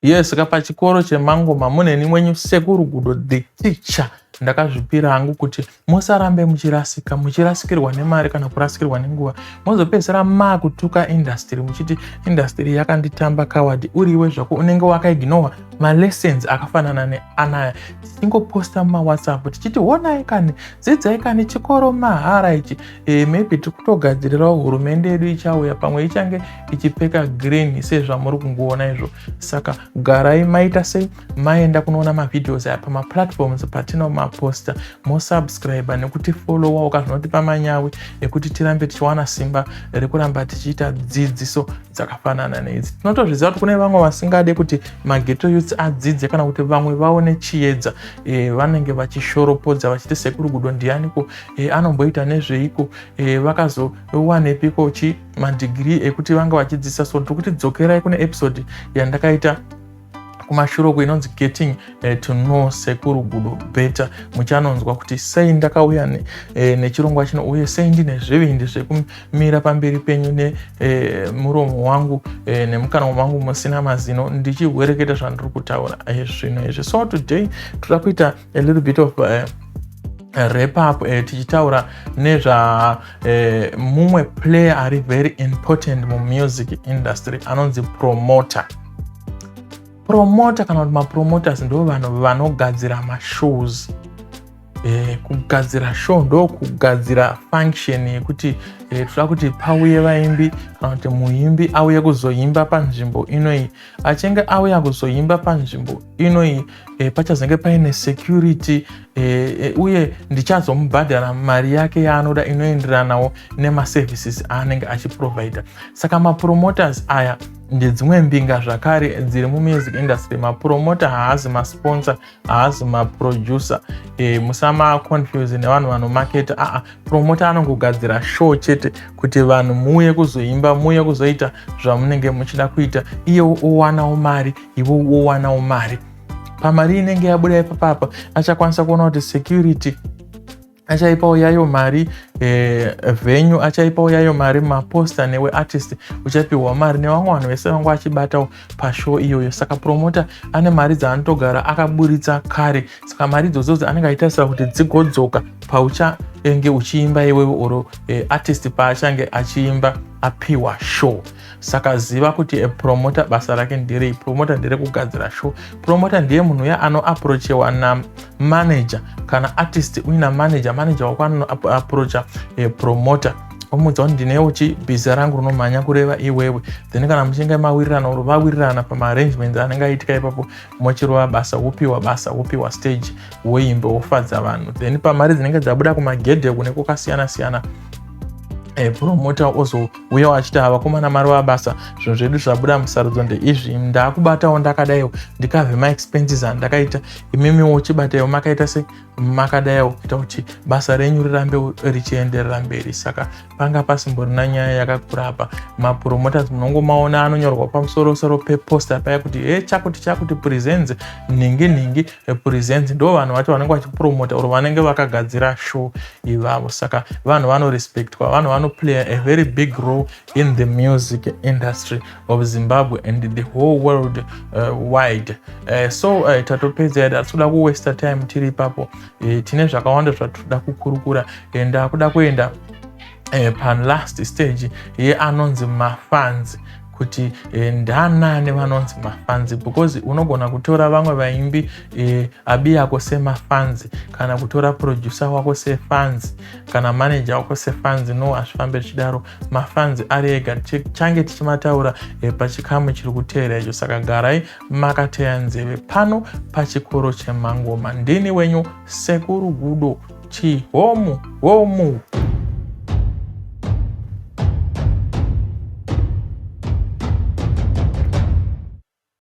Yes, ka pachikoro chemangoma muneni mwenyu Sekuru Gudo the teacher. Ndakazvipira hangu kuti musarambe muchirasika, muchirasikirwa nemari kana kurasikirwa nenguva, mozopedzisira makutuka industry muchiti industry yakanditamba coward. Uriwe zvako unenge wakaignowa malessons akafanana neanaya tichingoposta mumaWhatsApp tichiti honai kani, dzidzai kani, chikoro mahara ichi. Maybe tiri kutogadzirirawo hurumende yedu ichauya, pamwe ichange ichipfeka green sezvamuri kungoona izvo. Saka garai maita sei, maenda kunoona mavideos aya pamaplatforms patinomaposta, mosubscribe nekuti followa ukazvinotipa manyawi ekuti tirambe tichiwana simba rekuramba tichiita dzidziso dzakafanana neidzi. Tinotozviziva kuti kune vamwe vasingade kuti maghetto youths adzidze kana kuti vamwe vaone chiedza. Vanenge vachishoropodza vachiti Sekuru Gudo ndianiko, anomboita nezveiko, vakazowanepiko chi madegree ekuti vanga vachidzidzisa? So tiri kuti dzokerai kune episode yandakaita kumashure uko inonzi "Getting to Know Sekuru Gudo Better". Muchanonzwa kuti sei ndakauya nechirongwa chino uye sei ndine zvivindi zvekumira pamberi penyu nemuromo wangu, nemukanwa mangu musina mazino, ndichihwereketa zvandiri kutaura zvino izvi. So today toda kuita a little bit of wrap up, tichitaura nezva mumwe player ari very important mumusic industry anonzi promoter. Promoter kana kuti mapromoters ndo vanhu vanogadzira mashows. Kugadzira show ndo kugadzira function yekuti toda kuti pauye vaimbi kana kuti muimbi auye kuzoimba panzvimbo inoi. Achinge auya kuzoimba panzvimbo inoi, pachazenge paine security, uye ndichazomubhadhara mari yake yaanoda inoenderanawo nemaservices aanenge achiprovida. Saka mapromoters aya ndedzimwe mbinga zvakare dziri mumusic industry. Mapromota haazi masponsor, haazi maproducer. Musamaconfuse nevanhu vanomaketa. Aa, promota anongogadzira show chete kuti vanhu muuye kuzoimba, muuye kuzoita zvamunenge muchida kuita, iye owanawo mari, iwe wowanawo mari. Pamari inenge yabuda ipapapa achakwanisa kuona kuti security achaipawo yayo mari, venue achaipawo yayo mari, maposta newe artist uchapiwa mari, nevamwe vanhu vese vangu achibatawo pashow iyoyo. Saka promota ane mari dzaanotogara akaburitsa kare. Saka mari idzodzodzo anenge achitarisa kuti dzigodzoka pauchange uchiimba iwewe oro artist paachange achiimba apiwa show. Saka ziva kuti promota basa rake nderei. Promota nderekugadzira show. Promota ndiye munhu uya anoapproachewa namanager. Kana artist uina manager, manager wako anoapproacha promoter, omuudza kuti ndinewo chibhiza rangu rinomhanya, kureva iwewe. Then kana muchinge mawirirana uro vawirirana pamaarrangements anenge aitika ipapo, mochirova basa, wopiwa basa, wopiwa stage, woimba, wofadza vanhu. Then pamari dzinenge dzabuda kumagedhe kune kwakasiyana siyana, promota ozouyawo achiti, "Vakomana, mari wabasa, zvinhu zvedu zvabuda musarudzo ndeizvi, ndaakubatawo ndakadaiwo, ndikavhe maexpenses andakaita, imimiwo chibataiwo makaita se makadaiwo kuita kuti basa renyu rirambe richienderera mberi." Saka panga pasimborina nyaya yakakura apa. Mapromoters munongomaona anonyorwa pamusorosoro peposta paya kuti he chakuti chakuti presents, nhingi nhingi presents. Ndo vanhu vacho vanenge vachipromota or vanenge vakagadzira show ivavo. Saka vanhu vanorespectwa, vanhu vanoplay a very big role in the music industry of Zimbabwe and the whole world wide. So tatopedza yedu, hatisi kuwasta time tiri ipapo. Tine zvakawanda zvatinoda kukurukura. Ndakuda kuenda palast stage yeanonzi mafans, kuti ndanani vanonzi mafans, because unogona kutora vamwe vaimbi abi yako semafans, kana kutora producer wako sefans, kana manager wako sefans. No, hazvifambe zvichidaro. Mafans ari ega, change tichimataura pachikamu chiri kuteera icho. Saka garai makateya nzeve pano pachikoro chemangoma. Ndini wenyu Sekuru Gudo Chihomu Homu.